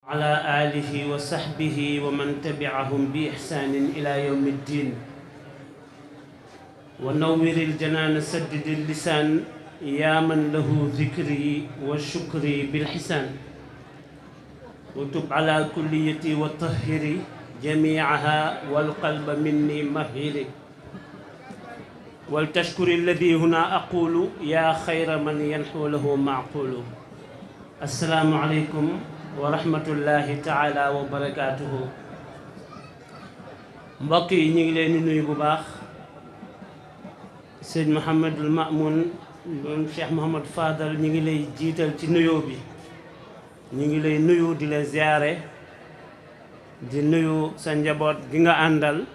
على آله وصحبه ومن تبعهم بإحسان إلى يوم الدين ونور الجنان سدد اللسان يا من له ذكري وشكري بالحسان وتب على كليتي وطهري جميعها والقلب مني مهري ولتشكر الذي هنا أقول يا خير من ينحو له معقول السلام عليكم wa rahmatullahi taala wa barakaatuhu. mbokk yi ñu ngi leen di nuyu bu baax sëñ Mouhamadul Mamoun doon Cheikh Mouhamad Fadal ñu ngi lay jiital ci nuyoo bi. ñu ngi lay nuyu di la ziyaare di nuyu sa njaboot gi nga àndal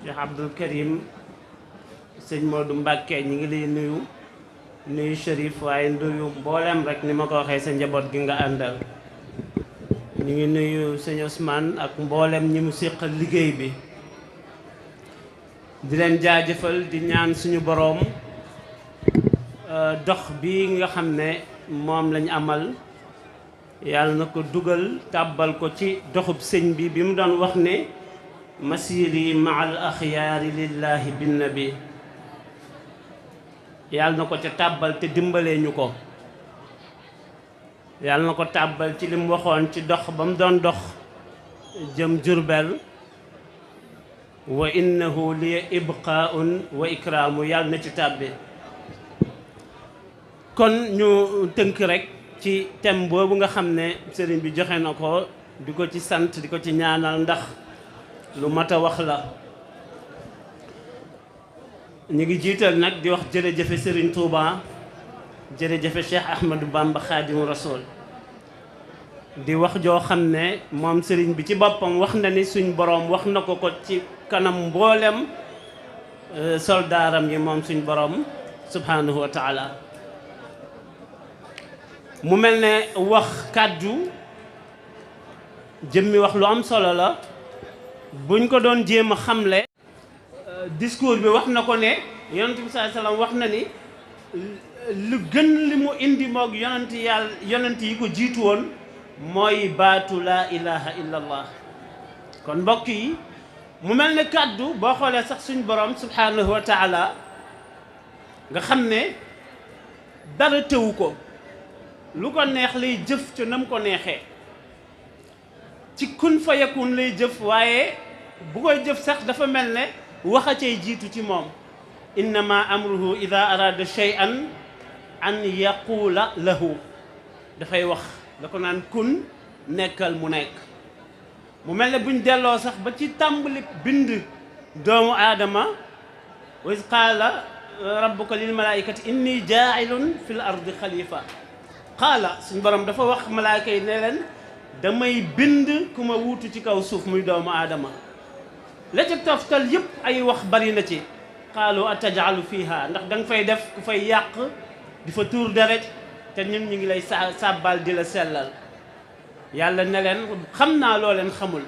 Cheikh Abdul Karim sëñ Modou Mbacke ñu ngi lay nuyu Chérif waaye nuyu mboolem rek ni ma ko waxee sa njaboot gi nga àndal. ñu ngi nuyu sëñ Ousmane ak mboolem ñi mu séqal liggéey bi di leen jaajëfal di ñaan suñu boroom dox bi nga xam ne moom lañ amal yàlla na ko dugal tàbbal ko ci doxub sëñ bi bi mu doon wax ne masiri maal axyaari lillahi binnabi yàlla na ko ca tàbbal te dimbalee ñu ko yàlla na ko tàbbal ci li mu waxoon ci dox ba mu doon dox jëm Jurbel wa innahu li ibqaun wa ikraamu yàlla na ci tàbbi. kon ñu tënk rek ci thème boobu nga xam ne sëriñ bi joxe na ko di ko ci sant di ko ci ñaanal ndax lu mat a wax la. ñu ngi jiital nag di wax jërëjëfe Serigne Touba jërëjëfe Cheikh Ahmadou Bamba Khadimu Rasoul di wax joo xam ne moom Serigne bi ci boppam wax na ni suñ boroom wax na ko ci kanam mboolem soldaaram yi moom suñ boroom subhanahu wa taala. mu mel ne wax kàddu jëmmi wax lu am solo la buñ ko doon jéem a xamle. discours bi wax na ko ne yonent bi sallallahu alayhi wasallam wax na ni lu gën li mu indi moog yonent yi ko jiitu woon mooy baatu laa ilaha illa allah. kon mbokk yi mu mel ne kàddu boo xoolee sax suñ borom subhanahu wa taala nga xam ne dara tëwu ko lu ko neex lay jëf ca nam ko neexee ci kun fa yakun lay jëf waaye bu koy jëf sax dafa mel ne waxa cay jiitu ci moom innama amruhu ida arada shay'an an yaquula lahu dafay wax da ko naan kun nekkal mu nekk. mu mel ne buñ delloo sax ba ci tàmbali bind doomu aadama wa iz qaala rabbuka lil malaikati inni jaa'ilun fil ardi xalifa qaala suñ borom dafa wax malaayka yi ne leen damay bind ku ma wuutu ci kaw suuf muy doomu aadama. la ca toftal yëpp ay wax bari na ci qaalu atajalu fiha ndax da nga fay def ku fay yàq di fa tuur deret te ñun ñu ngi lay sàbbal di la sellal. yàlla ne leen xam naa loo leen xamul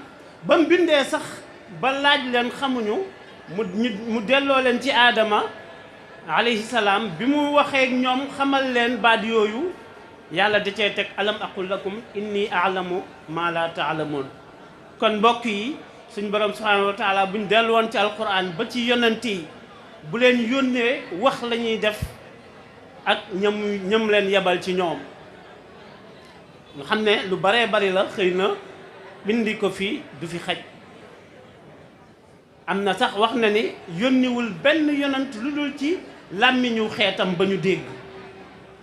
ba mu bindee sax ba laaj leen xamuñu mu delloo leen ci aadama alayhi salaam bi mu waxee ñoom xamal leen baat yooyu yàlla da cee teg alam aqul lakum inni a'lamu ma la ta'lamun. kon mbokk yi suñ borom subhanahu wa taala buñ dellu woon ci alquran ba ci yonent yi bu leen yónnee wax la ñuy def ak ñam leen yebal ci ñoom nga xam ne lu baree bari la xëy na bindi ko fi du fi xaj. am na sax wax na ni yónniwul benn yonent lu dul ci làmmiñu xeetam ba ñu dégg.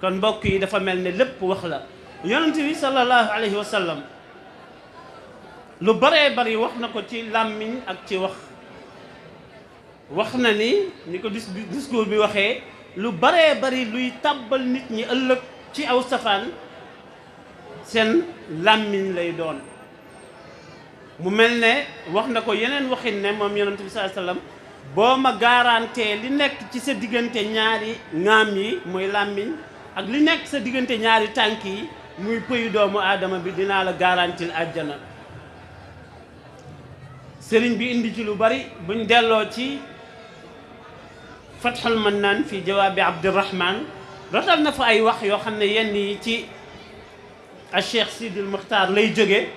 kon mbokk yi dafa mel ne lépp wax la. yonent bi sallallahu alayhi wa sallam lu baree bari wax na ko ci làmmiñ ak ci wax na ni ko discours bi waxee lu baree bari luy tàbbal nit ñi ëllëg ci aw safaan seen làmmiñ lay doon. mu mel ne wax na ko yeneen waxin ne moom yonent bi sallallahu alayhi wasallam boo ma garantee li nekk ci sa diggante ñaari ŋaam yi muy làmmiñ ak li nekk sa diggante ñaari tànk yi muy pëyu doomu aadama bi dinaa la garantil àjjana. sëriñ bi indi ci lu bari buñ delloo ci Fathul Mannaan fi jawaabi Abdurrahman rotal na fa ay wax yoo xam ne yenn yi ci a Cheikh Sidil Muxtaar lay jóge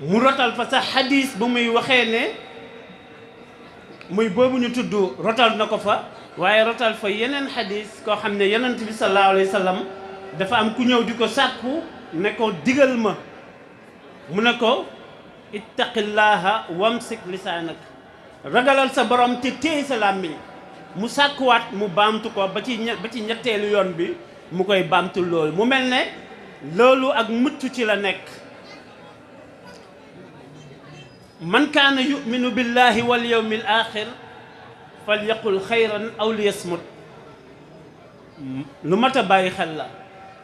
mu rotal fa sax xadis bu muy waxee ne muy boobu ñu tudd rotal na ko fa waaye rotal fa yeneen xadis koo xam ne yonent bi sallallahu alayhi wa sallam dafa am ku ñëw di ko sàkku ne ko digal ma mu ne ko ittaqillaha wamsik lisaanak ragalal sa borom te téey sa làmmiñ mu sàkkuwaat mu baamtu ko ba ci ñetteelu yoon bi mu koy baamtu loolu mu mel ne loolu ak mucc ci la nekk man kaana yuminu billahi wal yawmil axir fal yaqul xayran aw liyasmut lu mat a bàyyi xel la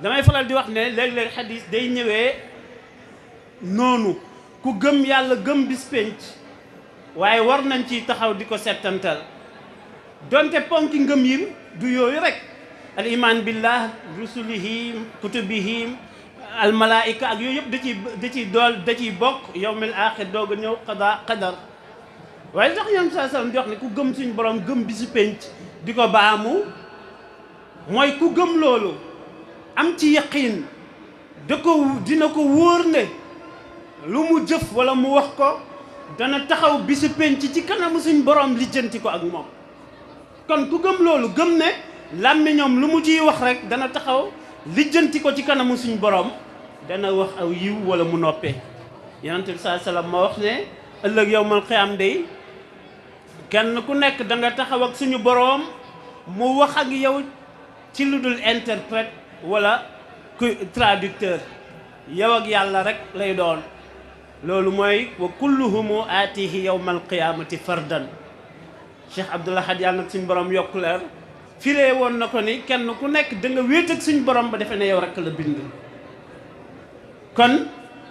damay faral di wax ne léeg-léeg xadis day ñëwee noonu ku gëm yàlla gëm bis pénc waaye war nañ ci taxaw di ko settantal donte ponki ngëm yi du yooyu rek al iman billah rusulihi kutubihi al malaika ak yooyu yëpp da ciy bokk yawmil axir doog a ñëw qadar waaye tax yam saa sallam di wax ne ku gëm suñu borom gëm bisu pénc di ko baamu mooy ku gëm loolu am ci yaqiin dina ko wóor ne lu mu jëf wala mu wax ko dana taxaw bisu penc ci kanamu suñ borom lijjanti ko ak moom kon ku gëm loolu gëm ne làmmiñam lu mu ciy wax rek dana taxaw lijjanti ko ci kanamu suñ borom dana wax aw yiw wala mu noppee yonent bi sallallahu alayhi wasallam ma wax ne ëllëg yawmal qiyaam day kenn ku nekk da nga taxaw ak suñu borom mu wax ak yow ci lu dul interprète wala ku traducteur yow ak yàlla rek lay doon loolu mooy wa kulluhumu aatihi yawmal qiyaamati fardan Cheikh Abdoul Ahad yàlla nag suñu borom yokk leer firee woon na ko ni kenn ku nekk da nga wéet ak suñu borom ba defe ne yow rek la bind kon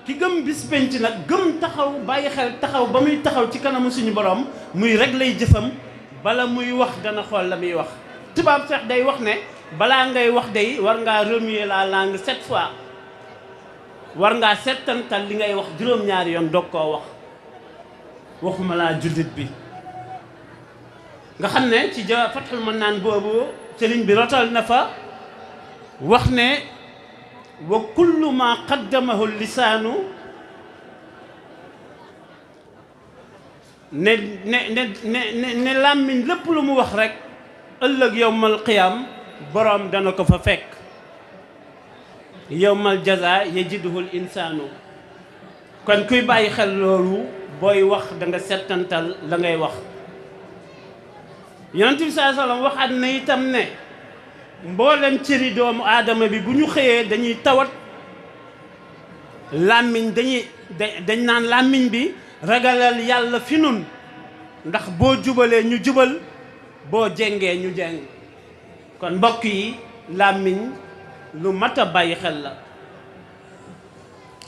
ki gëm bis penc nag gëm taxaw bàyyi xel taxaw ba muy taxaw ci kanamu suñu borom muy rek lay jëfam bala muy wax dana xool la muy wax tubaab sax day wax ne balaa ngay wax day war ngaa remuer la langue 7 fois war ngaa settantal li ngay wax juróom-ñaari yoon doog koo wax waxuma laa jullit bi nga xam ne ci Fathul Mannaan boobu sëriñ bi rotal na fa wax ne wa kullu ma qaddamahu lisaanu ne làmmiñ lépp lu mu wax rek ëllëg yawmal qiyaam boroom dana ko fa fekk yawmal jaza yajiduhul insaanu kon kuy bàyyi xel loolu booy wax da nga settantal la ngay wax yonent bi sallallahu alayhi wasallam waxaat na itam ne mboolem cëri doomu aadama bi bu ñu xëyee dañuy tawat làmmiñ dañ naan làmmiñ bi ragalal yàlla fi nun ndax boo jubalee ñu jubal boo jengee ñu jeng kon mbokk yi làmmiñ lu mat a bàyyi xel la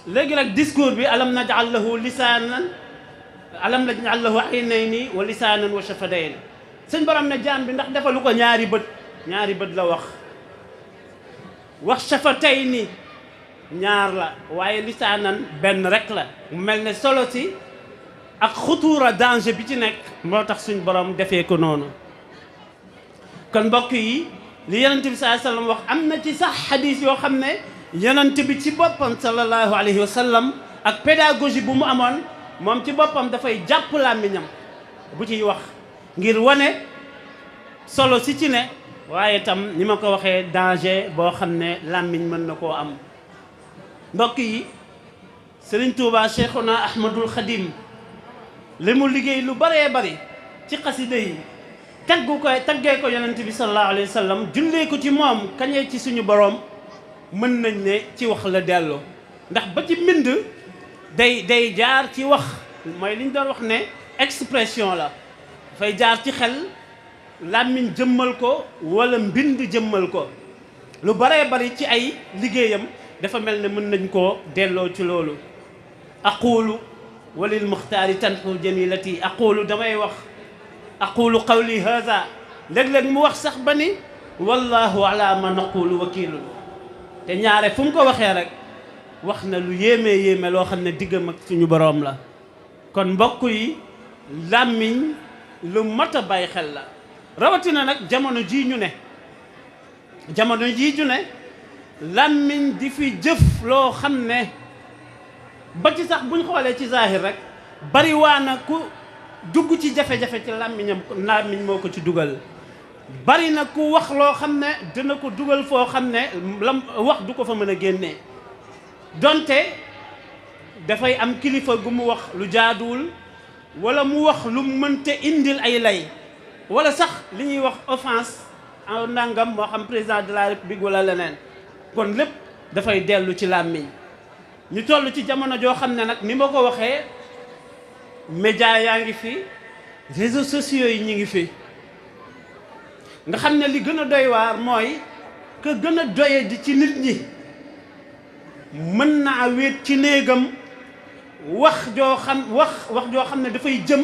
léegi nag discours bi alam naj'al lahu lisaanan alam naj'al lahu aynayni wa lisaanan wa shafatayn sëñ borom ne jaam bi ndax defalu ko ñaari bët la wax shafatayni ñaar la waaye lisaanan benn rek la mu mel ne solo si ak xutuura danger bi ci nekk moo tax suñ borom defee ko noonu kon mbokk yi li yonent bi sallallahu alayhi wa sallam wax am na ci sax xadis yoo xam ne yonent bi ci boppam sallallahu alayhi wa sallam ak pédagogie bu mu amoon moom ci boppam dafay jàpp làmmiñam bu ciy wax ngir wane solo si ci ne waaye tam ni ma ko waxee danger boo xam ne làmmiñ mën na koo am mbokk yi Sëriñ Tuubaa Cheikhuna Ahmadul Xadim li mu liggéey lu baree bari ci xasida yi taggee ko yonent bi sallallahu alayhi wa sallam jullee ko ci moom kañee ci suñu boroom mën nañ ne ci wax la delloo ndax ba ci mbind day jaar ci wax mooy li ñu doon wax ne expression la dafay jaar ci xel làmmiñ jëmmal ko wala mbind jëmmal ko lu baree bari ci ay liggéeyam dafa mel ne mën nañ koo delloo ci loolu aqulu walil muxtaari tanxu jamilati aqulu damay wax aqulu qawli haza léeg-léeg mu wax sax ba ni wallahu ala ma naqulu wakiilun te ñaare fu mu ko waxee rek wax na lu yéeme loo xam ne diggam ak suñu boroom la kon mbokk yi làmmiñ lu mat a bàyyi xel la rawatina nag jamono jii ñu ne làmmiñ di fi jëf loo xam ne ba ci sax buñ xoolee ci zahir rek bari waa na ku dugg ci jafe-jafe ci làmmiñ moo ko ci dugal. bari na ku wax loo xam ne dina ko dugal foo xam ne lam wax du ko fa mën a génnee donte dafay am kilifa gu mu wax lu jaaduwul wala mu wax lu mënte indil ay lay wala sax li ñuy wax offense en nangam moo xam président de la république wala leneen kon lépp dafay dellu ci làmmiñ ñu toll ci jamono joo xam ne nag ni ma ko waxee média yaa ngi fi réseaux sociaux yi ñi ngi fi nga xam ne li gën a doy waar mooy que gën a doye di ci nit ñi mën naa wéet ci néegam wax joo xam ne dafay jëm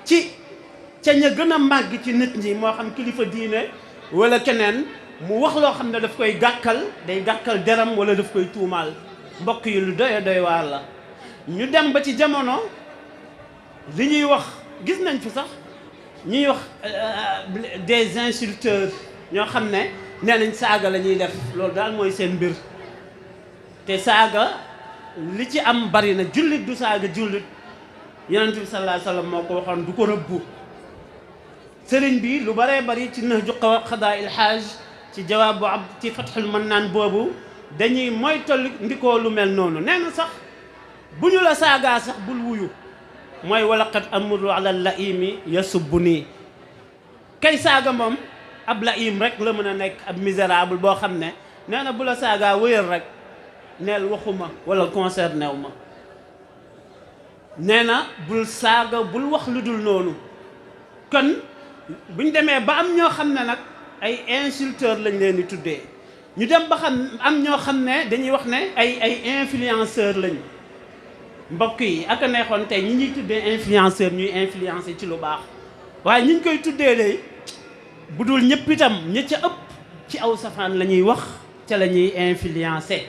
ci ca ña gën a màgg ci nit ñi moo xam kilifa diine wala keneen mu wax loo xam ne daf koy gàkkal day gàkkal deram wala daf koy tuumaal mbokk yi lu doy waar la. ñu dem ba ci jamono li ñuy wax gis nañ fi sax ñuy wax des insulteurs ñoo xam ne nee nañ saaga la ñuy def loolu daal mooy seen mbir te saaga li ci am bari na jullit du saaga jullit yonent bi sallallahu alayhi wa sallam moo ko waxoon du ko rëbbu. sëriñ bi lu baree bari ci Nahju Qadaa il Haaj ci jawaabu ab ci Fathul Mannaan boobu dañuy moytal ndikoo lu mel noonu nee na sax bu ñu la saagaa sax bul wuyu mooy walaqad amuru ala laimi yasubbu nii kay saaga moom ab laim rek la mën a nekk ab misérable boo xam ne nee na bu la saagaa wëyal rek neel waxuma wala concerné wu ma nee na bul saaga bul wax lu dul noonu. kon buñ demee ba am ñoo xam ne nag ay insulteurs lañ leen di tuddee ñu dem ba am ñoo xam ne dañuy wax ne ay influenceurs lañ mbokk yi ak a neexoon tey ñi ñuy tuddee influenceur ñuy influencer ci lu baax waaye ñi ñu koy tuddee de bu dul ñëpp itam ña ca ëpp ci aw safaan la ñuy wax ca la ñuy influencer